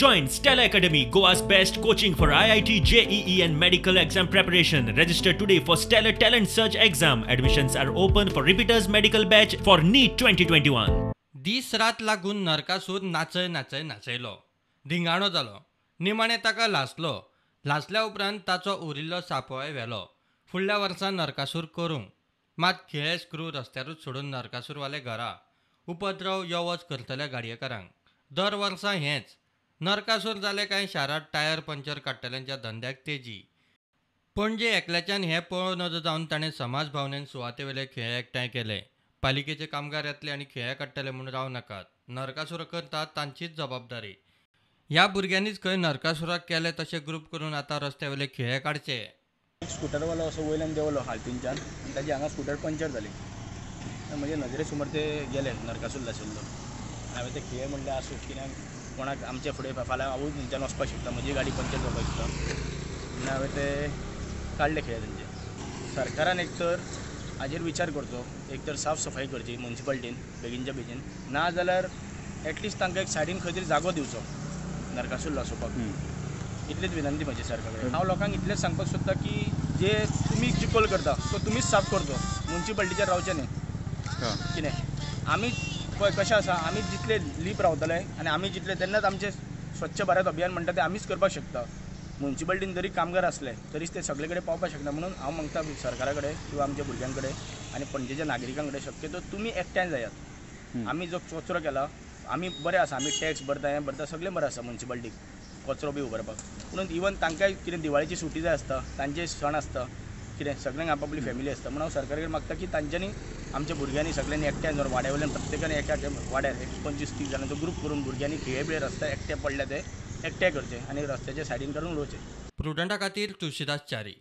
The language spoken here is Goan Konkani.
Join Stellar Academy, Goa's best coaching for IIT, JEE and medical exam preparation. Register today for Stellar Talent Search exam. Admissions are open for repeaters medical batch for NEET 2021. दीस रात लागून नरकासूर नाचय नाचय नाचयलो, धिंगाणो जालो. निमाणें ताका लासलो. लासल्या उपरांत ताचो उरिल्लो सापोय व्हेलो. फुडल्या वर्सा नरकासूर करूंक मात खिळे स्क्रू रस्त्यारूच सोडून नरकासूरवाले घरा. उपद्रव यो वच करतल्या गाडयेकारांक दर वर्सा हेंच. नरकासूर जाले काय शारांत टायर पंक्चर काडटल्यांच्या धंद्याक तेजी. पणजे एकल्याच्यान हें पळोवं नजो जावन ताणें समाज भावनेन सुवातेवेले खिळे एकठांय केले. पालिकेचे कामगार येतले आनी खिळे काडटले म्हूण रावं नाकात. नरकासूर करतात तांचीच जबाबदारी. ह्या भुरग्यांनीच खंय नरकासुराक केले तशे ग्रूप करून आतां रस्त्यावेले खिळे काडचे. स्कुटरवालो असो वयल्यान देंवलो हालतीनच्यान आनी ताजी हांगा स्कुटर पंक्चर जाली. म्हजे नजरे समोर ते गेले नरकासूर लाशिल्लो. हांवें ते खिळे म्हणलें आसूं, कित्याक कोणाक आमचे फुडें फाल्यां हांवूय थंयच्यान वचपाक शकता, म्हजी गाडी पंक्चर जावपाक शकता म्हणून हांवें ते काडले खिळे तेंचे. सरकारान एक तर हाजेर विचार करचो, एक तर साफ सफाई करची मुन्सिपालिटीन बेगीनच्या बेगीन, ना जाल्यार एटलिस्ट तांकां एक सायडीन खंय तरी जागो दिवचो नरकासूर लासोवपाक. इतलीच विनंती म्हजी सरकारा कडेन. हांव लोकांक इतलेंच सांगपाक सोदता की जे तुमी चिखोल करता तो तुमीच साफ करचो, मुन्सिपालिटीचेर रावचें न्ही. कितें आमी पळय कशें आसा, आमी जितले लीप रावतले आनी आमी जितले तेन्नाच आमचें स्वच्छ भारत अभियान म्हणटा तें आमीच करपाक शकता. मुन्सिपालिटीन जरी कामगार आसले तरीच ते सगळे कडेन पावपाक शकना. म्हणून हांव मागता सरकारा कडेन किंवा आमच्या भुरग्यां कडेन आनी पणजेच्या नागरिकां कडेन शक्यतो तुमी एकठांय जायात. आमी जो कचरो केला आमी बरें आसा, आमी टॅक्स भरता, हें भरता, सगळें बरें आसा मुन्सिपालिटीक कचरो बी उबारपाक. पूण इवन तांकांय कितें दिवाळेची सुटी जाय आसता, तांचे सण आसता, कितें सगळ्यांक आपापली फॅमिली आसता. म्हणून हांव सरकारा कडेन मागता की तांच्यांनी आमच्या भुरग्यांनी सगळ्यांनी एकठांय जावन वाड्या वयल्यान प्रत्येकान एका वाड्यार एक 25-30 जाणांचो ग्रूप करून भुरग्यांनी खिळे बिळे रस्त्यार एकटे पडल्या ते एकठांय करचे आनी रस्त्याच्या सायडीन काडून उडोवचे. प्रुडंटा खातीर तुळशीदास च्यारी.